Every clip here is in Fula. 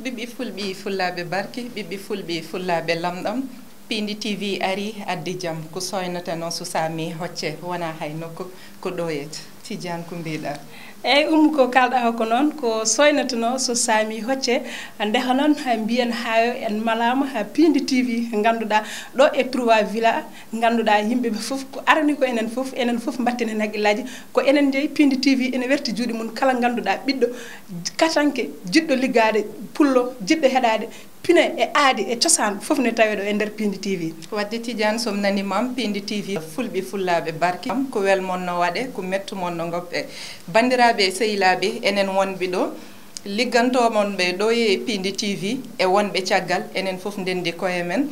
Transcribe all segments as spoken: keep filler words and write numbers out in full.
Ɓiɓɓi fulɓi fullaaɓe barki, ɓiɓɓi fulɓi fullaaɓe lamɗam, Piindi T V ari addi jam. Ko soynata noon so saami hocce, wonaa hay nokku, ko ɗo yet. Tijaan, ko mbiɗa? Eyyi, Ummu, ko kalɗa o ko noon, ko soynata noon so saami hocce. Ndeha noon, ha mbiyen ha en malaama ha Piindi T V, ngannduɗaa ɗo e Trois Villa, ngannduɗaa yimɓe ɓe fof ko arani ko enen fof, enen fof mbatten heen hakkillaaji. Ko enen njeyi, Piindi T V ene werti juuɗe mum kala ngannduɗaa ɓiɗɗo katanke, jiɗɗo liggaade pullo, jiɗɗo heɗaade pine e aadi e cosaan fof ne tawee ɗo e nder Piindi T V. Wadde Tijaan, so mi nanii ma, Piindi T V, fulɓe fullaaɓe barki, ko wel mon no waɗe, ko mettu mon no ngoppe. Banndiraaɓe e sehilaaɓe, enen wonɓe ɗo, liggantoo mon ɓe ɗo e Piindi T V e wonɓe caggal, enen fof ndenndi koye men.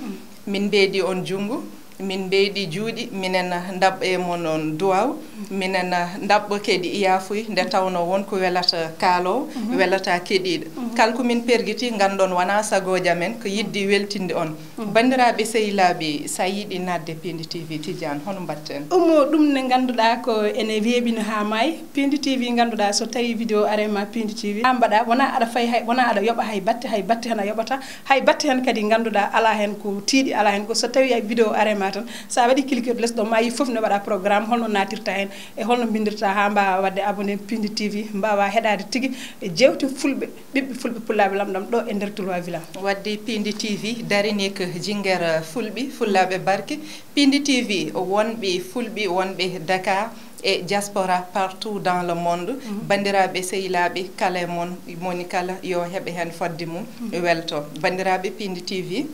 Min mbeedi on junngo, min mbeedi juuɗe, minen ndaɓɓa e mon on duwaaw, minen ndaɓɓa kadi yaafuy, nde tawnoo won ko welata kaaloowo, welata keɗiiɗo. Kala ko min pergiti, nganndon wonaa sagooji amen, ko yiɗde weltinde on. Banndiraaɓe sehilaaɓe, so a yiɗi naatde Piindi T V, Tijaan, hono mbaɗten? Ummu, ɗum ne ngannduɗaa ko ene weeɓi no haa maayi. Piindi T V ngannduɗaa so tawii vidéo arii ma Piindi T V, haa mbaɗa, wonaa aɗa fay hay, wonaa aɗa yoɓa hay batte, hay batte heen a yoɓata, hay batte heen kadi ngannduɗaa alaa heen ko tiiɗi, alaa heen ko, so tawii ay vidéo arii ma tan, so a waɗii cliquer les ɗo, ma yi fof ne waɗa programme, holno naatirta heen e holno mbinndirta haa mbaawa waɗde abonné Piindi T V, mbaawa heɗaade tigi e jeewte fulɓe, ɓiɓɓe fulɓe pullaaɓe lamɗam ɗo e nder Trois Villa. Wadde Piindi T V darini ko jinngere fulɓe, fullaaɓe barke. Piindi T V, wonɓe fulɓe, wonɓe Dakar e diaspora partout dans le monde. Banndiraaɓe sehilaaɓe, kala e mon, moni kala yo heɓe heen fodde mum, welto. Banndiraaɓe Piindi T V.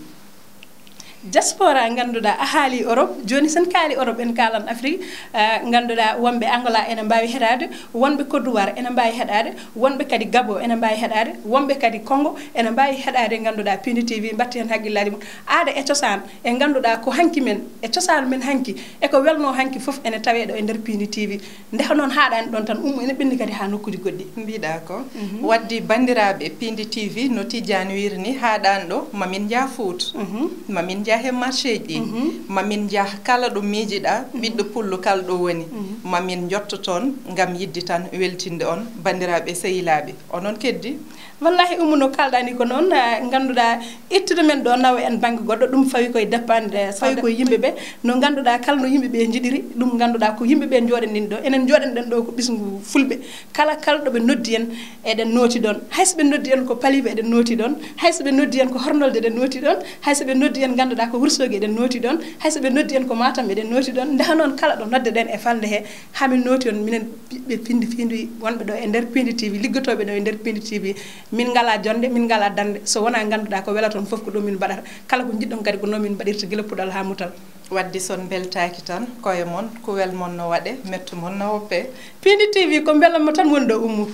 Diaspora ngannduɗaa a haali Europe, jooni sen kaali Europe en kaalan Afrique, eh, ngannduɗaa wonɓe Angola ene mbaawi heɗaade, wonɓe Côte d'Ivoire ene mbaawi heɗaade, wonɓe kadi Gabon ene mbaawi heɗaade, wonɓe kadi Congo ene mbaawi heɗaade, ngannduɗaa Piindi T V mbaɗti heen hakkillaaji mum. Aada e cosaan e ngannduɗaa ko hanki men, e cosaan men hanki, e ko welnoo hanki fof ene tawee ɗo e nder Piindi T V. Ndeha noon haaɗaani ɗoon tan, Ummu, ene ɓenni kadi haa nokkuuji goɗɗi. Mbiɗa ko. Wadde banndiraaɓe Piindi T V, no Tijaan wiiri ni, haaɗaani ɗo, ma min njah Fuuta, ma min njah e marché ji ɗi, ma min njah kala ɗo miijiɗaa, ɓiɗɗo pullo kala ɗo woni, ma min njotto toon ngam yiɗde tan weltinde on, banndiraaɓe sehilaaɓe. Onon keddi? Wallaahi, Ummu, no kaalɗaa ni ko noon, eh, ngannduɗaa ittude men ɗo nawa en bannge goɗɗo, ɗum fawi koye dépendre, fawi koye yimɓe ɓe, no ngannduɗaa kala no yimɓe ɓe njiɗiri, ɗum ngannduɗaa ko yimɓe ɓe njooɗanɗen ɗo, enen njooɗanɗen ɗo ko ɓesngu fulɓe, kala, kala ɗo ɓe noddi en, eɗen nooti ɗoon, hay so ɓe noddi en ko Paliba eɗen nooti ɗoon, hay so ɓe noddi en ko Hornolde eɗen nooti ɗoon, hay so ɓe noddi en ngannduɗaa ko Wourossogui eɗen nooti ɗoon, hay so ɓe noddi en ko Matam eɗen nooti ɗoon, ndeha noon kala ɗo noddeɗen e falnde he, hamin nooti on minen ɓiɓɓe Piindi T V wonɓe ɗo e nder Piindi T V, liggotooɓe ɗo e nder Piindi T V, min ngalaa jonnde, min ngalaa darnde, so wonaa ngannduɗaa ko welata on fof ko ɗum min mbaɗata, kala ko njiɗɗon kadi ko noon min mbaɗirta gila puɗal haa mutal. Wadde so on mbeltaaki tan, koye mon, kuwel mon no waɗe, mettu mon no woppe. Piindi T V ko mbelamma tan woni ɗo, Ummu.